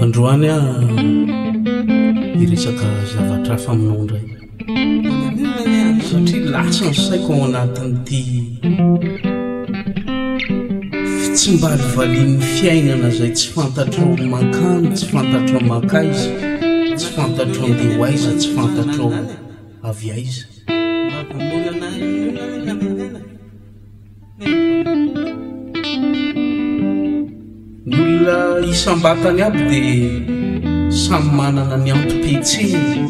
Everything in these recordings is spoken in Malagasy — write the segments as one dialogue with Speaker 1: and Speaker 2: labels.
Speaker 1: Androany aho hiresaka zavatra hafa aminao indray. Satria lasa ny saiko ao anatin'ity fitsimbalivalian'ny fiainana izay tsy fantatrao mankany, tsy fantatrao mankaiza, tsy fantatrao andeha ho aiza, tsy fantatrao avy aiza. Ny olona isam-batany aby dia samy manana ny antom-pihetsehany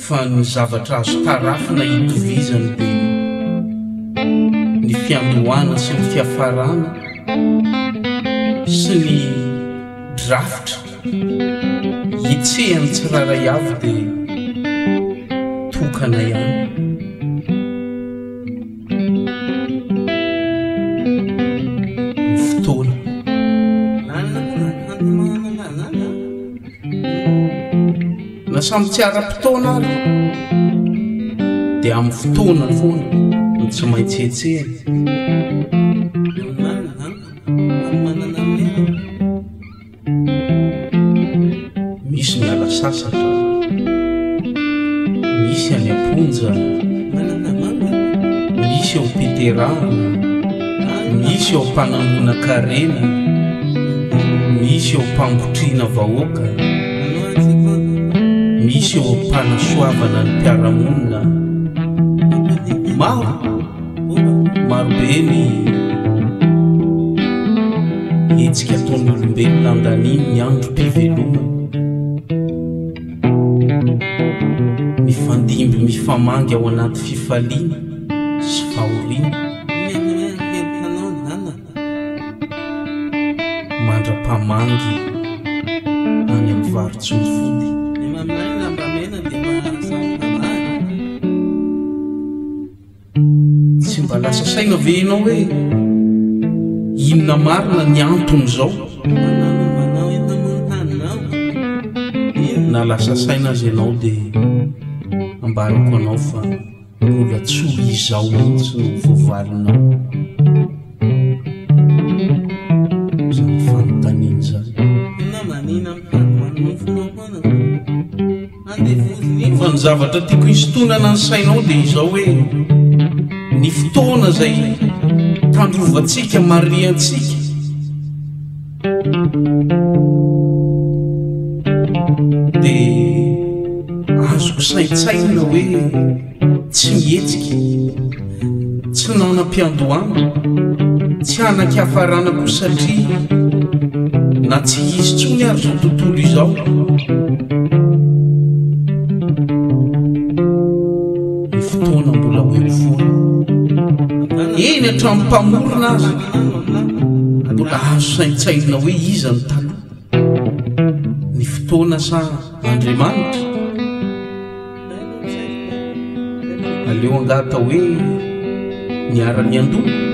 Speaker 1: fa ny zavatra azo tarafina itovizany dia ny fiandohana sy ny fiafarana sy ny drafitra ihetsehan'ny tsirairay avy dia tokana ihany. Ny fotoana. Na samy tsy ara-potoana ary dia amin'ny fotoana foana no tsy maintsy hetsehina. Misy miala sasatra, misy any am-ponja, misy ao am-piterahana, misy ao am-panangonan-karena, misy ao am-pangotrina vahoaka, misy ao am-panasoavana ny mpiara-monina. Maro. Marobe ny hetsika ataon'ny olombelona andaniany ny androm-pivelomany. Mifandimby mifamangy ao anaty fifaliana sy fahoriana. Mandra-pamangy any amin'ny varo-tsy mifody. Tsy mba lasa saina ve ianao hoe inona marina ny anton'izao? Na lasa saina aza ianao dia ambarako anao fa mbola tsy ho izao mihitsy no voavalinao izany fanontaniana izany. Fa ny zavatra tiako hisintonana ny sainao dia izao hoe ny fotoana izay tandrovantsika, marihantsika, dia azoko saintsainina hoe tsy mihetsika, tsy nanam-piandohana, tsy hanan-kiafarana koa satria na tsy hisy intsony ary izao tontolo izao. Ny fotoana mbola ho eo foana. Eny hatramin'ny mpamorona aza mbola azo saintsainina hoe iza no taloha, ny fotoana sa Andriamanitra? Aleo angaha atao hoe niara-niandoha?